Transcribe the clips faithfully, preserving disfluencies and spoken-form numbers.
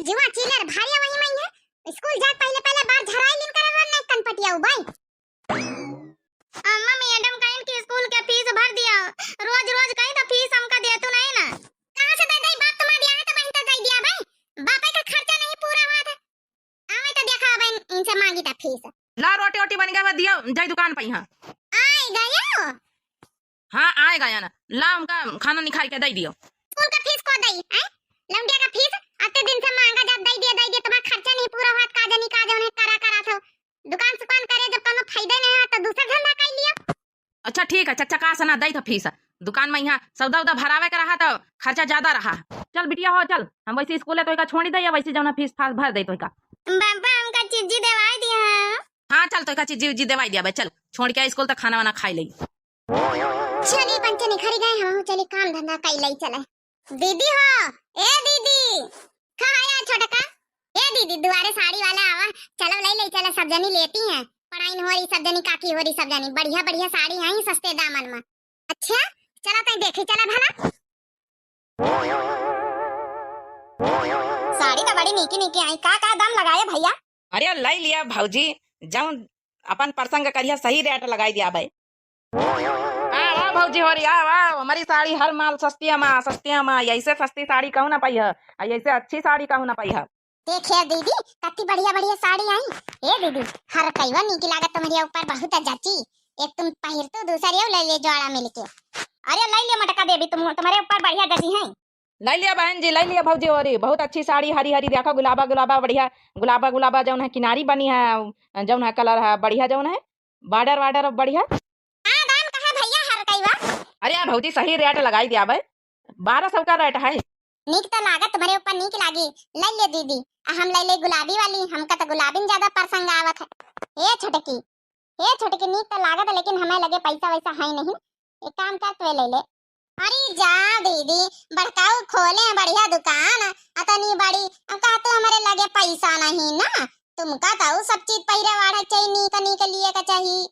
जुआ चिल्लर भारिया वही मइहाँ। स्कूल जात पहिले पहिले बार झराई लिन करल रन नहीं कनपटिया उबाई। अम्मा, मैडम कहिन कि स्कूल के फीस भर दिया। रोज रोज कही तो फीस हमका देतू नहीं ना। कहाँ से दे दई? बाप तुम्हार दिया है तो वहीं तो दे दिया भाई। बापे का खर्चा नहीं पूरा हुआ था। आवे तो देखा अब इन-, इनसे मांगी था फीस। ला रोटी ओटी बन गया, दियो जाई दुकान पे यहाँ। आए गयो। हाँ, आए गया ना। ला उनका खाना निकाल के दे दियो। स्कूल का फीस को दई, हैं? लौंडिया का फीस अते दिन से मांगा जात, दे दिया, दे दिया, तुम्हार खर्चा नहीं पूरा हुआ, का जानी का जौन है करा करा थो। दुकान सुकान करे जब कोनो फायदा नहीं है तो दूसरा धंधा कर लियो। अच्छा ठीक है, चक्का का सना दई था फीस। दुकान में यहाँ सौदा उदा भरावे के रहा तो खर्चा ज्यादा रहा। चल बिटिया हो चल, हम वैसे स्कूल है तो एका छोड़ी दे या वैसे जौन है फीस फास भर दे तो एका। बाबा हमका चिज्जी देवाई दिया। हाँ चल तो एका चिज्जी उज्जी देवाई दिया बे, चल छोड़ के स्कूल तक खाना वाना खाई ले। चली पंचनी खरी गए हम, चली काम धंधा कई लई चले। दीदी हो, ए दीदी, कहाँ आया छोटका? ए दीदी, दुआरे साड़ी वाला आवा, चलो लई लई चला, सब जनी लेती हैं। पढ़ाई हो रही सब जनी, काकी हो रही सब जनी, बढ़िया बढ़िया साड़ी आई सस्ते दामन में। अच्छा, चला तई देखी चला भला। साड़ी तो बड़ी नीकी नीकी आई, का का दाम लगाए भैया? अरे लई लिया भौजी, जौन अपन प्रसंग करिया सही रेट लगाई दिया भाई। हाँ, वाह भौजी हो रही, वाह, वाह, हमारी साड़ी हर माल सस्ती है माँ, सस्ती है माँ, ऐसे सस्ती साड़ी कहूँ ना पाई है, आ ऐसे अच्छी साड़ी कहूँ ना पाई है। देखे दीदी, कत्ती बढ़िया बढ़िया साड़ी आई। ए दीदी, हर कईवा नीकी लागत तुम्हारे ऊपर बहुत जची। एक तुम पहिर तो दूसर यो ले ले जोड़ा मिलके। अरे ले ले मटका देवी, तुम, तुम्हारे ऊपर बढ़िया जची है। ले लिया बहन जी, ले लिया भौजी हो रही, बहुत अच्छी साड़ी हरी हरी, देखो गुलाबा गुलाबा बढ़िया, गुलाबा गुलाबा जौन है किनारी बनी है, जौन है कलर है बढ़िया, जौन है बॉर्डर वार्डर बढ़िया। का दाम कहे भैया हर कईवा? अरे यार भौजी सही रेट लगाई दिया बे, बारह सौ का रेट है। नीक तो लागत तुम्हारे ऊपर नीक लागी, ले ले दीदी। आ हम ले ले गुलाबी वाली, हमका तो गुलाबी में ज्यादा पसंद आवत है। ए छोटकी, ए छोटकी नीक तो लागत है लेकिन हमें लगे पैसा वैसा है नहीं, एक काम कर तू ले ले। अरे जा दीदी, बड़काऊ खोले हैं बढ़िया दुकान, अतनी बड़ी, अब कहा तू हमारे लगे पैसा नहीं ना, तुमका तो सब चीज पहिरे वाढ़े चाहिए, नीक नीक लिए का चाहिए।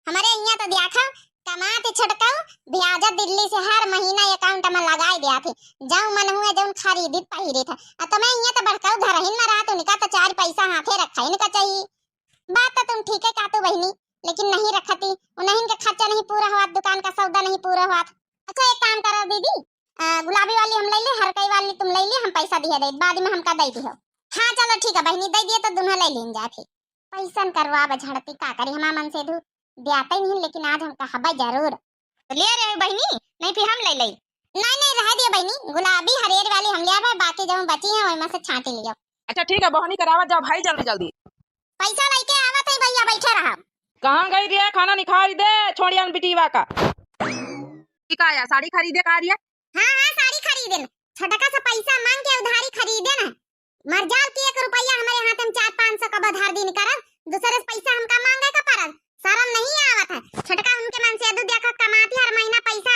हमारे यहाँ तो देखा, कमात छोटकाऊ ब्याज दिल्ली से हर महीना अकाउंट में लगाई दिया थे, जौन मन हुए जौन खरीदी पहिरे था। आ तुम्हें यहाँ तो बड़काऊ घर ही न रहा, तो उनका तो चार पैसा हाथे रखा इनका चाहिए। बात तो तुम ठीक है कहतू बहिनी, लेकिन नहीं रखती, उन्हीं के खर्चा नहीं पूरा हुआ, दुकान का सौदा नहीं पूरा हुआ। अच्छा एक काम करो दीदी, अ, गुलाबी वाली हम ले ले, हरकई वाली तुम ले ले, हम पैसा दिए दे, बाद में हमका दे दियो। हाँ चलो ठीक है बहिनी, दे दिए तो दोनों ले लेन जाए फिर। पैसन करवा बझड़ती का करी, हमार मन से धू ब्याते नहीं, लेकिन आज हम कहबे जरूर। तो ले रहे बहिनी, नहीं फिर हम ले ले। नहीं नहीं रह दिए बहिनी, गुलाबी हरियर वाली हम ले आवे, बाकी जब बची हैं वही में से छांटी लियो। अच्छा ठीक है बहनी, करावत जाओ भाई जल्दी जल्दी। पैसा लेके आवत है भैया, बैठे रहा। कहाँ गई रे, खाना निखारी दे छोड़ियन बिटीवा का। ठीक आया, साड़ी खरीदे का रिया? हाँ हाँ साड़ी खरीदे न, छोटका सा पैसा मांग के उधारी खरीदे न। मर जाओ कि एक रुपया हमारे हाथ में चार पाँच सौ का उधार दिन करब, दूसरे से पैसा हमका मांगे का परब, शर्म नहीं आवत है। छोटका उनके मन से दू देखो कमाती हर महीना पैसा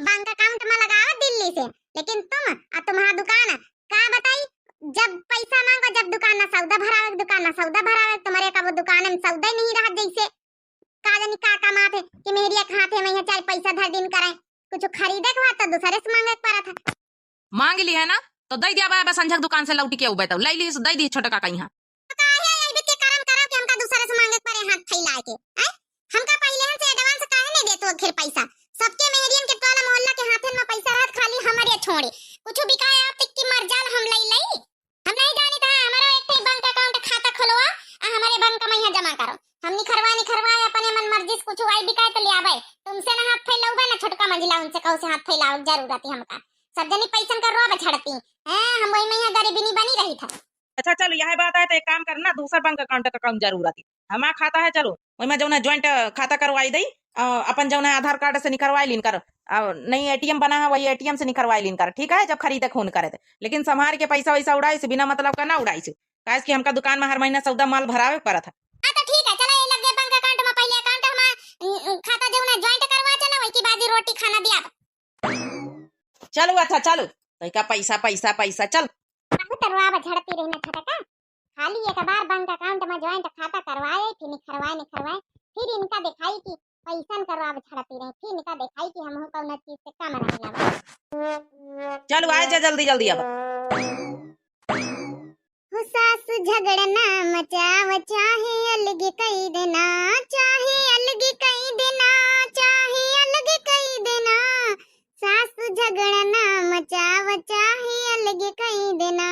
बैंक अकाउंट में लगावत दिल्ली से, लेकिन तुम आ तुम्हारा दुकान का बताई, जब पैसा मांगो, जब दुकान ना सौदा भरावे, दुकान ना सौदा भरावे, तुम्हारे का वो दुकान में सौदा ही नहीं रहा, जैसे का जानी का कमात है कि मेहरिया के हाथे में यहाँ चार पैसा धर दिन करे, कुछ खरीदे के बाद तो दूसरे से मांगे के पड़त है। मांग ली है ना, तो दे दिया बा, बस संझक दुकान से लौट के उबे तो ले ली, दे दी छोटका का यहाँ। तो काहे आई बित्ते करम करम के हमका दूसरे से मांगे के पड़े हाथ फैला के, हैं? हमका पहिले हमसे एडवांस काहे नहीं देत हो आखिर पैसा? सबके मेहरियन के टोला मोहल्ला के हाथन में पैसा रहत, खाली हमरे छोड़े। कुछ बिकाए आप तक की मर जाल हम लई लई। हम नहीं जानी था, हमारा एक ठे बैंक अकाउंट खाता खोलवा, आ हमारे बैंक में यहाँ जमा करो। हम निखरवा निखरवा अपने मन मर्जी से कुछ आई बिकाए तो ले आवे। तुमसे ना हाथ फैलाऊबे ना छोटका मंजिला, उनसे कहू से हाथ फैलावे के जरूरत है हमका। सब जनी पैसन का रोब झड़ती हैं, हम वही में यहाँ गरीबी नहीं बनी रही था। अच्छा चलो, यह बात है तो एक काम करना, दूसर बैंक अकाउंट का कौन जरूरत है? हमार खाता है, चलो, वही में जौन है ज्वाइंट खाता करवाई दई, अ, अपन जौन है आधार कार्ड से निकरवाई लीन कर, अ, नई एटीएम बना है, वही एटीएम से निकरवाई लीन कर, ठीक है, जब खरीदे खून करे थे। लेकिन संभार के पैसा वैसा उड़ाई से बिना मतलब का ना उड़ाई से, काहे कि हमका दुकान में हर महीना सौदा माल भरावे के पड़त है। हाँ तो ठीक है, चला ये लगे बैंक अकाउंट में पहले अकाउंट हमार, उम, उम, खाता जौन है ज्वाइंट करवा चला, वही की बाजी रोटी खाना दिया। चलो अच्छा चलो, तैका पैसा पैसा पैसा चल। काहे करवाब झड़ती रही ना छोटका, खाली एक बार बैंक अकाउंट में ज्वाइंट खाता करवाए, फिर निखरवाए निखरवाए, फिर इनका दिखाई कि पैसन करवाब झड़ती रही, फिर इनका दिखाई कि हमहू कौनो चीज से कम रहे ना। चलो आ जा जल्दी जल्दी अब। हो सास झगड़ा ना मचाव, चाहे अलग कई देना, चाहे अलग कई देना, चाहे अलग कई देना। सास झगड़ा ना मचाव, चाहे अलग कई देना।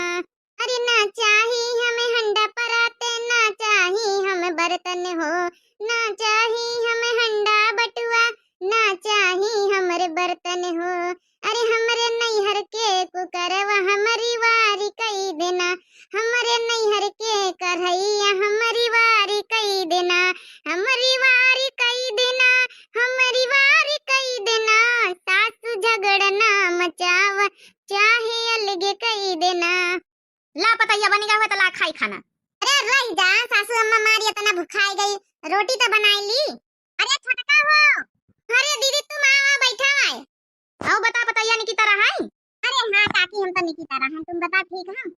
अरे ना चाही हमें हंडा पराते, ना चाही हमें बर्तन हो, ना चाही हमें हंडा बटुआ, ना चाही हमरे बर्तन हो। अरे हमरे नैहर के कुकरवा हमरी वारी कई देना, हमरे नैहर के कढ़ैया हमरी वारी कई देना, हमरी वारी कई देना, हमरी वारी कई देना। सास झगड़ा ना मचाव, चाहे अलगे कई देना। ला पतैया बनी गए हुए तो ला खाई खाना। अरे रह जा सासू अम्मा, मारी इतना भुखाई गई, रोटी तो बनाई ली। अरे छोटका हो, अरे दीदी तुम आओ, आओ बैठा है। आओ बता पतैया निकी तरह है। अरे हाँ काकी हम तो निकी तरह हैं, तुम बता ठीक हो?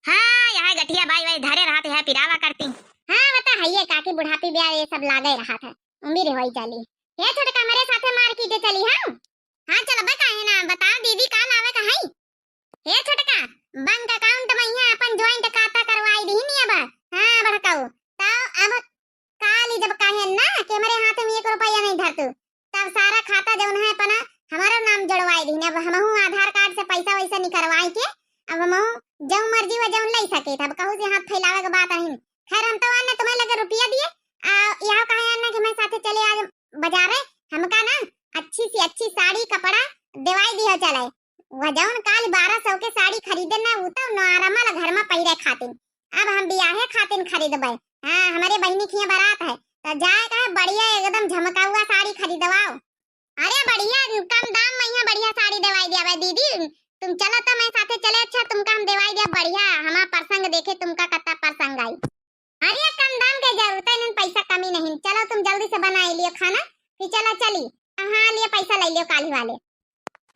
हाँ यहाँ गठिया बाई बाई धरे रहत है पिरावा करती। हाँ बता है ये काकी बुढ़ापी ब्याह ये सब लागे रहत है, उम्र होई चली। हे छोटका मेरे साथे मार्केट चली हम। हाँ चल बता है ना, बताओ दीदी का लावे का है? हे छोटका, बैंक अकाउंट में यहाँ अपन ज्वाइंट खाता करवाई दीनी अब। हाँ बड़काऊ, तो अब काली जब कहे ना कि हमरे हाथ में एक रुपया नहीं धरतू, तब सारा खाता जौन है अपना हमारा नाम जोड़वाई दीनी। अब हमहू आधार कार्ड से पैसा वैसा निकलवाई के अब हमहू जौन मर्जी व जौन ले सके। अब कहू से हाथ फैलावे के बात नहीं। खैर हम तो आने तुम्हें लगे रुपया दिए, आ यहाँ कहे ना कि मैं साथे चले आज बाजारे, हमका ना अच्छी सी अच्छी साड़ी कपड़ा देवाई दियो चले। वह जौन काल बारह सौ के साड़ी खरीदे ना, उ तो नॉर्मल घर में पहिरे खातिन। अब हम बियाहे खातिन खरीदबे। हाँ, हमरे बहिनी के यहाँ बारात है, तो जाए का है बढ़िया एकदम झमकाउआ साड़ी खरीदवाओ। अरे बढ़िया, कम दाम में यहाँ बढ़िया साड़ी देवाई दिया भाई दीदी। तुम चलो तो मैं साथे चले, अच्छा तुमका हम देवाई दिया बढ़िया, हमार प्रसंग देखे तुमका कत्ता प्रसंग आई। अरे कम दाम के जरूरत है, इन्हन पैसा कमी नहीं। चलो तुम जल्दी से बनाई लियो खाना, फिर चलो चली। हाँ, लिए पैसा ले लियो काली वाले।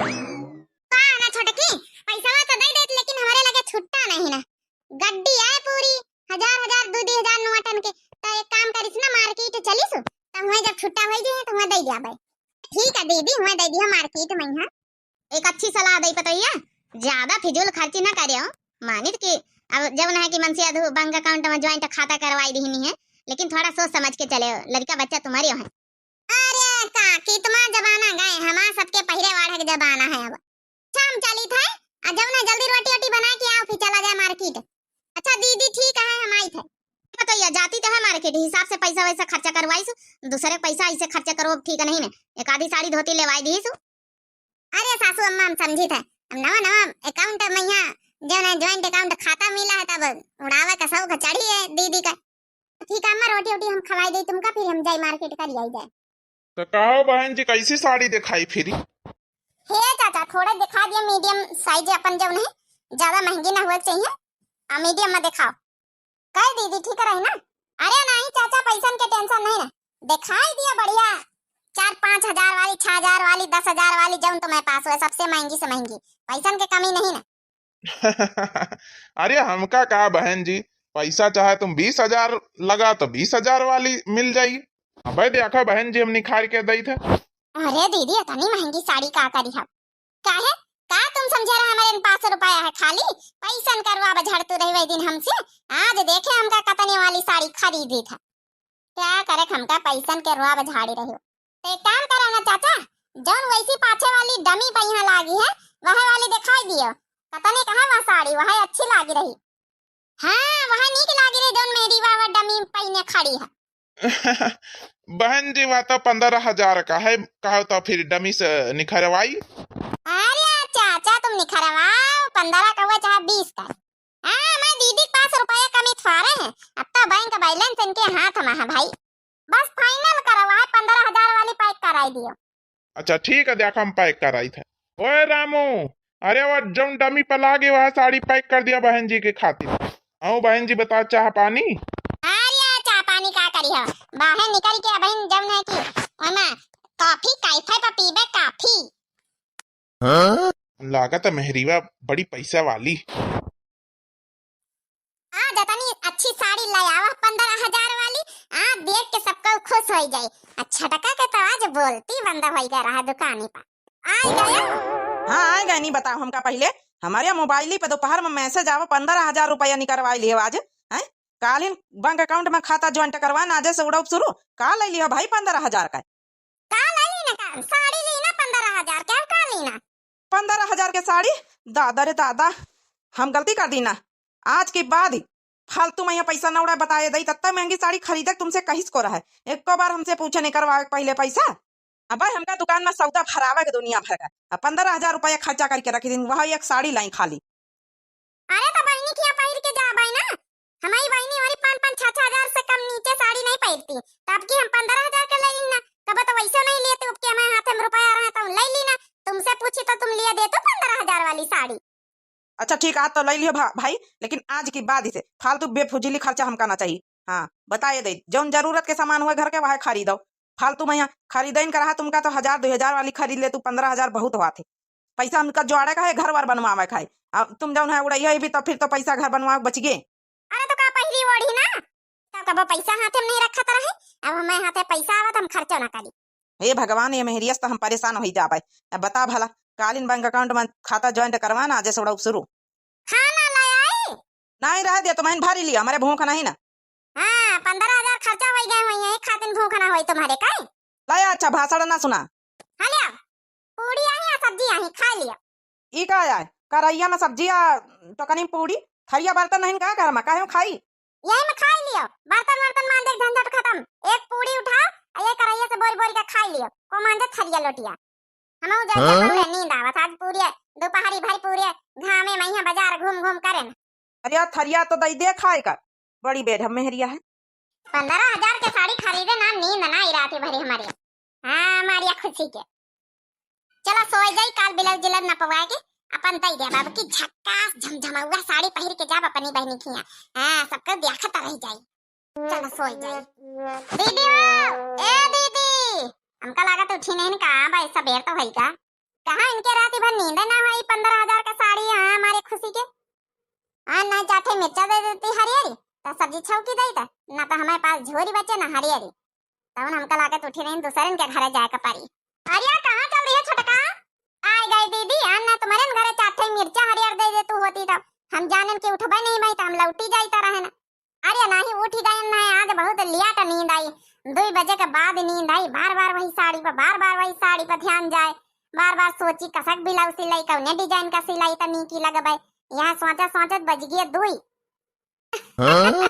का है ना छोटकी, पैसा तो दे देत, लेकिन हमारे लगे छुट्टा नहीं ना। गड्डी आए पूरी, हजार हजार, दू दू हजार नोटन के। तो एक काम करिस ना, मार्केट चलिस, तो हुए जब छुट्टा होई जाए, तो हुए दे दिया भाई। ठीक है दीदी, हुए दे दिया मार्केट में। हाँ, एक अच्छी सलाह दई पतैया, ज्यादा फिजूल खर्ची ना करे हो। मानित कि अब जब ना है कि मनसिया धू बैंक अकाउंट में ज्वाइंट खाता करवाई दीनी है, लेकिन थोड़ा सोच समझ के चले हो, लड़का बच्चा तुम्हारे हो। अरे काकी, तुम्हारा जमाना गए, हमार सबके पहिरे वाढ़े के जमाना है अब। अच्छा हम चलित है, आ जब ना जल्दी रोटी वोटी बना के आओ, फिर चला जाए मार्केट। अच्छा दीदी ठीक है, हम आइत है। पतैया जाती तो है मार्केट, हिसाब से पैसा वैसा खर्चा करवाई सु, दूसरे के पैसा ऐसे खर्चा करो, अब ठीक नहीं ने। एक आधी साड़ी धोती लेवाई दी सु। अरे सासू अम्मा, हम समझित है, हम नवा नवा अकाउंट में यहाँ जो है ज्वाइंट अकाउंट खाता मिला है, तब उड़ावे का शौक चढ़ी है दीदी का। ठीक है अम्मा, रोटी वोटी हम खवाई दे तुमका, फिर हम जाई मार्केट कर आई जाए। तो कहो बहन जी, कैसी साड़ी दिखाई फिरी? हे चाचा, थोड़ा दिखा दिया मीडियम साइज अपन जौन है, ज्यादा महंगी ना हुए चाहिए, आ मीडियम में दिखाओ। कहे दीदी ठीक रही ना? अरे नहीं चाचा, पैसन के टेंशन नहीं ना, दिखाई दिया बढ़िया, चार पाँच हजार वाली, छह हजार वाली, दस हजार वाली, जौन तुम्हें पास हुए, सबसे महंगी से महंगी, पैसन के कमी नहीं ना। अरे हमका का बहन जी, पैसा चाहे तुम बीस हजार लगा तो बीस हजार वाली मिल जाई। अबे देखो बहन जी, हम निखार के दई थे। अरे दीदी, इतनी महंगी साड़ी का करी हम? काहे? का तुम समझे रहे हमारे पाँच सौ रुपया है खाली? पैसन करवा बझड़तू रही वही दिन हमसे। आज देखे हमका कतने वाली साड़ी खरीदी था। क्या करे, हमका पैसन के रुआ बझाड़ी रही हो। तो एक काम करो ना चाचा, जौन वैसी पाछे वाली डमी पे यहाँ लागी है, वह वाली दिखाई दियो। कतने कहा वह साड़ी, वह अच्छी लागी रही। हाँ, वह नीक लागी रही, जौन मेरी बाबा डमी पहिने खड़ी है। बहन जी, वह तो पन्द्रह हजार का है, कहो तो फिर डमी से निखरवाई। अरे चाचा, तुम निखरवाओ, पन्द्रह का हुआ चाहे बीस का। हाँ, मैं दीदी के पास रुपया कमी थोड़े है, अब तो बैंक बैलेंस इनके हाथ में है भाई। बस फाइनल करो, वह पन्द्रह हजार वाली पैक कराई दियो। अच्छा ठीक है, देखा हम पैक कराई थे। ओए रामू, अरे वो जौन डमी पर लागे वह साड़ी पैक कर दिया बहन जी के खातिर। आओ बहन जी, बता चाह पानी। अरे चाह पानी का करी हो, बाहर निकल के अबहिन जौन है कि ओमा कॉफी कैफे पर पीबे कॉफी। हाँ? लागत है मेहरीवा बड़ी पैसा वाली। आज इतनी अच्छी साड़ी ले आवा पन्द्रह हजार वाली, आज देख के सबको खुश हो जाए। अच्छा टका के तो आज बोलती बंद हो गया रहा दुकानी पर। आ गया? हाँ, आ गया, नहीं बताओ हमका पहले। हमरे मोबाइली पे दोपहर में message आवा, पन्द्रह हजार रुपया निकरवाइ लिहो आज, हैं? कालिन bank account में खाता joint करवान, आजे से उड़उब शुरू। का लइ लिहो भाई पन्द्रह हजार का? का लइ लीना का? साड़ी लीना पन्द्रह हजार के, अउर का लीना? पन्द्रह हजार के साड़ी? दादा रे दादा, हम गलती कर दीना। आज के बाद ही फालतू में यहाँ पैसा न उड़ाए, बताए दई, तत्ता महंगी साड़ी खरीदे तुमसे कहिस को रहे। एको बार हमसे पूछे नहीं करवाए पहिले पैसा। अब भाई हमका दुकान में सौदा भरावे के दुनिया भर का। अब पन्द्रह हजार रुपया खर्चा करके रखी दिन, वह एक साड़ी लाई खाली। अरे तो बहिनी किया पहिर के जा भाई ना, हमारी बहिनी और पाँच पाँच छह छह हजार से कम नीचे साड़ी नहीं पहिरती, तो अब की हम पन्द्रह हजार के ले लीना, कब तो वैसे नहीं लेते, अब के हमारे हाथ में रुपया रहे तो ले लीना, तुमसे पूछी तो तुम लिए देते पन्द्रह हजार वाली साड़ी। अच्छा ठीक, आज तो ले लियो भा-, भाई, लेकिन आज की बाद से फालतू बेफुजीली खर्चा हमका ना चाहिए। हाँ, बताए दे, जौन जरूरत के सामान हुए घर के, वह खरीदो। फालतू में यहाँ खरीदे इनका रहा, तुमका तो हजार दो हजार वाली खरीद ले, तू पन्द्रह हजार बहुत हुआ थे। पैसा उनका जोड़े का है, घर वर बनवावे का है। अब तुम जौन है उड़ैया भी, तो फिर तो पैसा घर बनवा बच गए। अरे तो का पहिरी ओढ़ी ना, तब कबो पैसा हाथे में नहीं रखत रहे, अब हमारे हाथे पैसा आवत, हम खर्चो ना करी। हे भगवान, ये मेहरिया से तो हम परेशान हो ही जाबे। अब बता भला, कालिन bank account में खाता joint करवाना, आज से उड़ाऊ शुरू। खाना ले आई? नहीं, रह दे, तुम्हें भारी लिया, हमारे भूख नहीं ना। हाँ, पन्द्रह हजार खर्चा हो गए हुई है, एक खातिन भूख ना होई तुम्हारे काई? ले अच्छा, भाषण ना सुना। हाँ, लिया। पूड़ी आई या सब्जी आई, खा लिया। ई का आय? करैया में सब्जी आ टोकनी में पूड़ी? थरिया बर्तन नहीं का घर में, काहे में खाई? यही में खाई लियो, बर्तन वर्तन मांजे के झंझट खत्म। एक पूड़ी उठाओ, आ ये करैया से बोरी बोरी का खाई लियो, को मांजे थरिया लोटिया। हमहू जाई हाँ? जाता नींद आवत, आज पूरे दोपहरी भर पूरे घामे में यहाँ बाजार घूम घूम करेन। अरे यार, थरिया तो दई दे खाए का, बड़ी बेढब मेहरिया है। पन्द्रह हजार के साड़ी खरीदे ना, नींद ना आई रात भरी हमारे। हाँ, हमारी खुशी के। चला सोए जाई, काल ब्लाउज जिलर नपवाए के अपन दई दे बाबू की झक्कास झमझमौआ साड़ी पहिर के जाब अपनी बहिनी खिया। हाँ, सबके देखत रह जाई। चला सोए जाई। दीदी हो, ए दीदी, हमका लागत उठी नहीं का, भाई सबेर तो भई का। कहाँ इनके रात भर नींद ना होई, पन्द्रह हजार का साड़ी, हाँ, हमारे खुशी के। हाँ, ना चार ठे मिर्चा दे देती हरियरी, तो सब्जी छौकी देता, ना तो हमारे पास झोरी बचे ना हरियरी। तब हमका लागत उठी रही, दूसरन के घरे जाए के पड़ी। अरे, कहाँ चल रही है छोटका? आए गए दीदी, आ ना तुम्हारे घरे चार ठे मिर्चा हरियर दे दे तू होती तब। हम जानेन कि उठबे नहीं भाई, तो हम लौटी जाई तो रहे ना। अरे नहीं, उठी गए ना, आज बहुत लेट नींद आई, दो बजे के बाद नींद आई। बार बार वही साड़ी पर, बार बार वही साड़ी पर ध्यान जाए, बार बार सोची कसक ब्लाउज सिलाई, कौने design का सिलाई तो नीकी लगबे। यहाँ सोचा सोचत बज गए दुई। हाँ?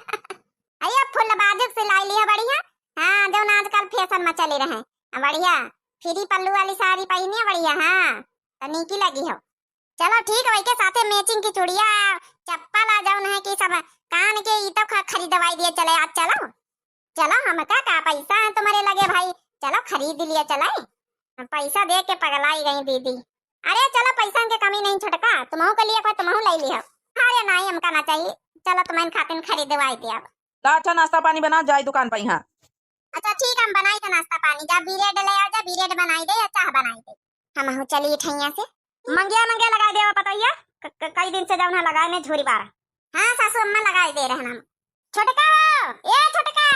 अरे फुल बाजू सिलाई लिया बढ़िया। हाँ, जौन आजकल fashion में चली रहे। बढ़िया, free पल्लू वाली साड़ी पहनिए बढ़िया, हाँ, तो नीकी लगी हो। चलो ठीक है, वही के साथे matching की चूड़िया, चप्पल आ जौन है कि सब कान के ई तो ख-, खरीदवाई दिए चले आज, चलो। चलो, हमका का पैसा है तुम्हारे लगे भाई, चलो खरीद लिया चले। हम पैसा दे के पगलाई गई दीदी। अरे चलो, पैसा के कमी नहीं छोटका, तुमहू के लिए कोई तुमहू ले लियो। अरे नहीं, हमका ना चाहिए, चलो तुम्हें खातिन खरीदवाई दिया। ला अच्छा, नाश्ता पानी बना, जाए दुकान पर यहाँ। अच्छा ठीक, हम बनाई तो नाश्ता पानी, जा bread ले आ जा, bread बनाई दे या चाह बनाई दे। हमहू चली ठैया से। मंगिया, मंगिया लगाई देवा पतोहिया, क-, क-, कई दिन से जौन है लगाए नहीं झूरी बारा। हाँ सासू अम्मा लगाई दे रहन हम। छोटका हो, ए छोटका।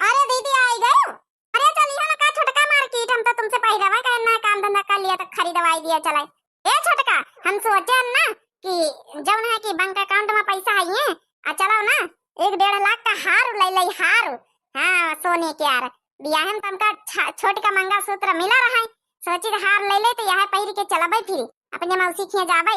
अरे दीदी आई गयो। अरे चलिए ना का छोटका market, हम तो तुमसे पहिरवा का ना काम धंधा कर लिया तो खरीदवाई दिया चलाई। ए छोटका, हम सोचे ना कि जौन है कि bank account में पैसा है ये, आ चलो ना एक डेढ़ लाख का हार ले ले, हार। हाँ, सोने के यार, बियाहे में तो हमका छा-, छोट का मंगलसूत्र मिला रहा है, सोची कि हार ले ले तो यह पहिर के चलबे फिर अपने मौसी खिया जाबे।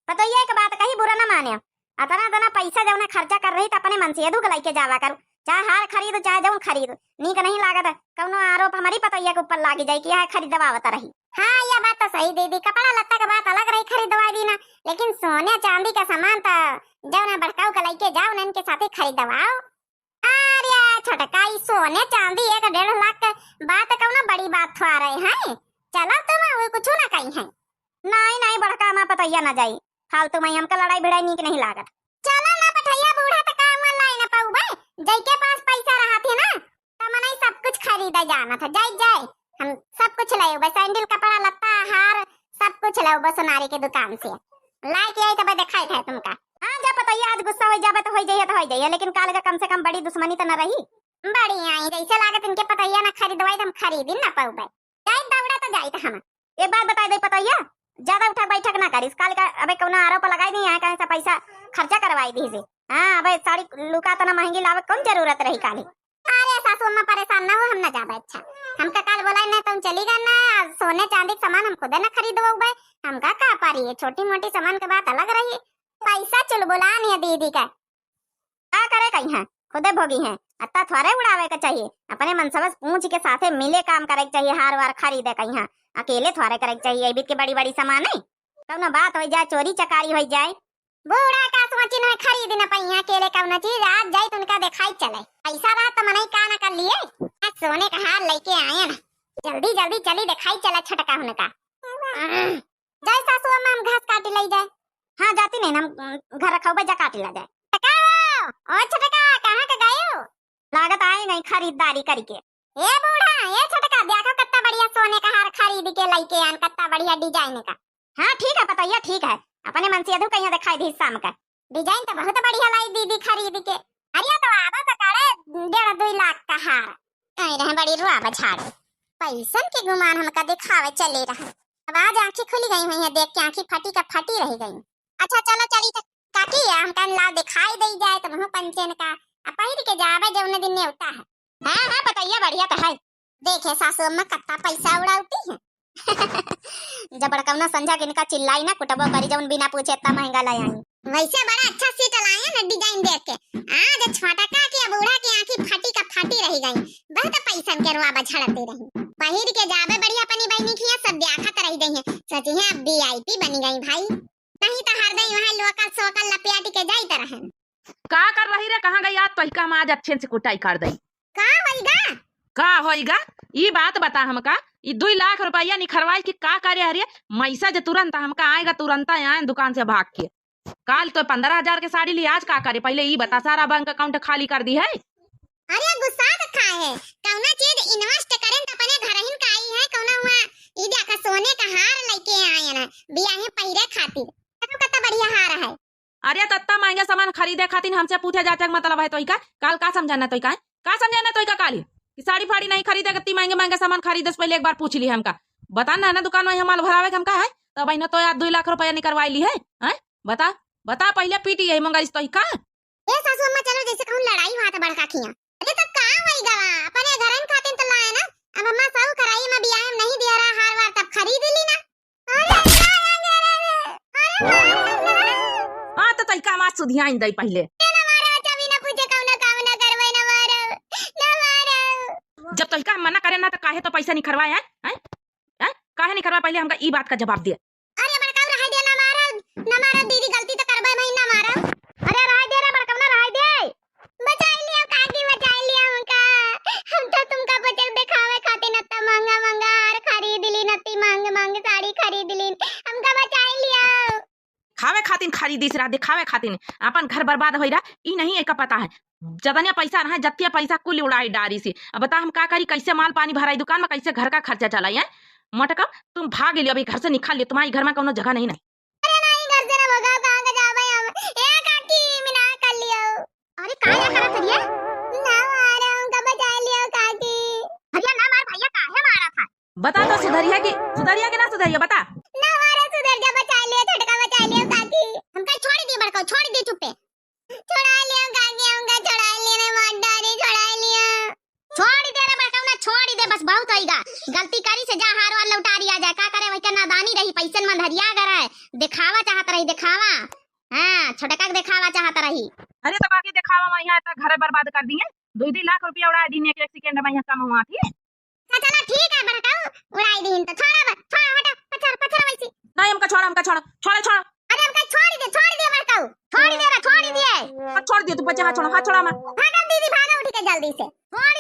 पतोहिया एक बात कही, बुरा ना माने, अतना अतना पैसा जौन खर्चा कर रही तो अपने मन से एदू के लइके जावा करू, चाहे हार खरीदो चाहे जौन खरीदो, नीक नहीं लागत। कौनो आरोप हमारी पतोहिया के ऊपर लागी जाए कि यह खरीदवावत रही। हाँ, यह बात तो सही दीदी, कपड़ा लत्ता के बात अलग रही खरीदवा दी ना, लेकिन सोने चांदी का सामान तो जौन बड़काऊ के लइके जाओ ना, इनके साथे खरीदवाओ। अरे छोटका, ई सोने चांदी एक डेढ़ लाख के बात कौनो बड़ी बात थोआ रहे हैं? चलो तुम, वो कुछ ना कही है। नहीं नहीं, बड़का माँ पतैया ना जाई, फालतू में हमका लड़ाई भिड़ाई नीक नहीं लागत। चलो ना पठैया बूढ़ा, तो का हुआ लाई ना पाऊबे, जैके पास पैसा रहा थे ना, त मनई सब कुछ खरीदा जाना था, जाई जाई, हम सब कुछ ले बस, सैंडल, कपड़ा लत्ता, हार, सब कुछ ले बस सोनारी के दुकान से। लाइके आई तब देखाई था तुमका। हाँ, जा पतैया, आज गुस्सा हो जाबे तो हो जाइए, तो हो जाइए, लेकिन काल का कम से कम बड़ी दुश्मनी तो न रही। बड़ी आई, जैसे लागत इनके पतैया ना खरीदवाई तो हम खरीदी ना पाऊबे। जाई दौड़ा तो जाई तो हम। एक बात बताई दे पतैया, ज्यादा उठक बैठक ना करिस। काल का अबे कौनो आरोप लगाई नहीं है, कहीं से पैसा खर्चा करवाई दीजिए। हाँ, अबे साड़ी लुका तना महंगी लावे, कौन जरूरत रही काली? अरे सासू अम्मा परेशान ना हो, हम ना जाबे। अच्छा, हमका काल बोलाई नहीं तो हम चली गए ना। सोने चांदी के सामान हम खुदे ना खरीदबे। हमका का पारी है, छोटी मोटी सामान के बात अलग रही। पैसा चुलबुलान है दीदी का। का करे कहीं है, खुदे भोगी हैं। अत्ता थोड़े उड़ावे के चाहिए, अपने मनसबस पूछ के साथे मिले काम करे के चाहिए। हार वार खरीदे कहीं है, अकेले थोड़े करे के चाहिए। बीत के बड़ी बड़ी सामान है, कौनो बात हो जाए, चोरी चकारी हो जाए। बूढ़ा का सोची न खरीद न पइहा अकेले कौनो चीज, आज जाई तो उनका देखाई चले। पैसा रहा तो मनई का न कर लिए। आज सोने का हार लेके आए ना, जल्दी जल्दी चली देखाई चला छटका उनका। जय सासू अम्मा, हम घास काटी लई जाए। हाँ, जाती नहीं, हम घर रखा हुआ, जा काटी ला जाए। टका, ओ छटका, कहाँ के गयो? लागत आई नहीं खरीदारी करके। ए बूढ़ा, ए छटका, देखो कितना बढ़िया सोने का हार खरीद के लइके आन, कितना बढ़िया design का। हाँ ठीक है पतैया, ठीक है, अपने मन से अधू कहीं देखाई दी शाम का। Design तो बहुत बढ़िया लाई दीदी खरीद के। अरे तो आवा तो करे डेढ़ दुई लाख का हार। कहीं रहे बड़ी रुआ बछाड़, पैसन के गुमान हमका दिखावे चले रहा। अब आज आंखें खुली गई हुई हैं, देख के आंखें फटी का फटी रह गई। अच्छा चलो चली तो काकी, हमका लाओ दिखाई दे जाए तो मुँह पंचन का, आ पहिर के जावे जौने दिन नेवता है। हाँ हाँ पतैया बढ़िया तो है। देखे सासू अम्मा कत्ता पैसा उड़ावती है। जब बड़कौना संझा के इनका चिल्लाई ना कुटबो करी जौन बिना पूछे इतना महंगा ले आई। वैसे बड़ा अच्छा set लाए ना design देख के। आज छोटा का के बूढ़ा के आंखी फटी का फटी रह गई। बहुत पैसन के रुआ बछड़ते रही। पहिर के जावे बढ़िया अपनी बहनी की सब देखत रह गई है। सोची है अब VIP बनी गई भाई। नहीं तो हरदम वहाँ लोकल सोकल लपियाटी के जाइत रहन। का कर रही रे, कहाँ गई आज? तोहिका हम आज अच्छे से कुटाई कर दई। का होइगा? का होइगा? ई बात बता हमका, ई दुई लाख रुपया निखरवाई कि का करे हरे? मैसेज तुरंत हमका आएगा, तुरंत आए दुकान से भाग के। काल तो पन्द्रह हजार के साड़ी ली, आज का करे? पहले ई बता, सारा bank account खाली कर दी है? अरे गुस्सा तो खाए है, कौना चीज invest करें तो अपने घरहिन का आई है, कौना हुआ ई देखा सोने का हार लेके आए हैं बियाहे पहिरे खातिर। देखो कितना बढ़िया हार है। अरे तो इतना महंगा सामान खरीदे खातिर हमसे पूछे जाचे के मतलब है तोहिका? काल का समझाना तोहिका है? का समझाना तोहिका काल ही? कि साड़ी फाड़ी नहीं खरीदे, इतनी महंगे महंगे सामान खरीदे से पहले एक बार पूछ ली हमका। बता ना, ना दुकान में माल भरावे के हमका है, तो बहन तो यार दुई लाख रुपया निकरवाई ली है, हैं? बता, बता पहले पीटी यही मंगाई तोहिका। ए सासू अम्मा, चलो जैसे कहूँ लड़ाई हुआ था बड़का खिया। अरे तो का होई गवा, अपने घरन खातिर तो लाए ना। अब अम्मा सब कराई में बियाह में नहीं दिया रहा हार वार, तब खरीद ली ना। अरे अरे अरे, अरे माँ, हाँ तो तई का माँ सुधियाइन दई पहले। ए ना मारा, चाबी ना पूछे कौनो काम ना करवे, ना मारा, ना मारा। जब तई का मना करे ना तो काहे तो पैसा निखरवाए हैं, हैं? हैं? काहे निखरवाए, पहले हमका ई बात का जवाब दे। अरे बड़काऊ, रहाई दे, ना मारब, ना मारब दीदी, गलती तो करबे भाई, ना मारब। अरे रहाई दे रे बड़काऊ, ना रहाई दे। बचाई लियो काकी, बचाई लियो हमका। हम तो तुमका बचल दिखावे खातिर नत्ता महंगा महंगा हार खरीद ली, नत्ती महंग महंग साड़ी खरीद ली, हमका बचाई लियो। खावे खातिर खरीदिस रहा, दिखावे खातिर। अपन घर बर्बाद होई रहा, ई नहीं एका पता है। जतने पैसा रहा, जतिया पैसा कुल उड़ाई डारी से। अब बता हम का करी, कैसे माल पानी भराई दुकान में, कैसे घर का खर्चा चलाई है? मटका, तुम भाग लियो, अभी घर से निकाल लियो, तुम्हारी घर में कौनो जगह नहीं, नहीं। अरे नहीं, घर से ना भगाओ, कहाँ के जाबे हम? ए काकी, मिना कर लियो। अरे का या करत हरिये? ना मारो, हमका बचा लियो काकी। भैया ना मार, भैया काहे मारा था? बता तो सुधरिया कि, सुधरिया कि ना सुधरिया, बता। ना मारो, सुधर जा, बचा लियो, झटका बचा लियो काकी। हमका छोड़ दियो बड़को, छोड़ दियो चुप्पे। छोड़ा लियो काकी, हमका छोड़ा लियो, रे मार डारी, छोड़ा लियो। छोड़ दे रे बड़कौना, छोड़ दे, बस बहुत होइगा। गलती करी से जा, हार वार लौटारी आ जाए, का करे, वही के नादानी रही, पैसन में धरिया गर है, दिखावा चाहत रही, दिखावा। हाँ, छोटका के दिखावा चाहत रही। अरे तो काकी दिखावा में यहाँ इतना घर बर्बाद कर दिए, दुई दुई लाख रुपया उड़ा दिए एक, एक second में यहाँ कमवा थी। अच्छा, चलो ठीक है बड़काऊ, उड़ाई दीन तो छोड़ा बस, छोड़ा, हटा, पछड़, पछड़ वैसी। नहीं, हमका छोड़ा, हमका छोड़ा, छोड़ा, छोड़ा। अरे हमका छोड़ दे, छोड़ दे बड़काऊ, छोड़ दे रे, छोड़ दे। हाँ, छोड़ दे, तू बच्चा, हाँ, छोड़ा, हाँ, छोड़ा मैं। भागो दीदी, भागो उठ के जल्दी से। छोड़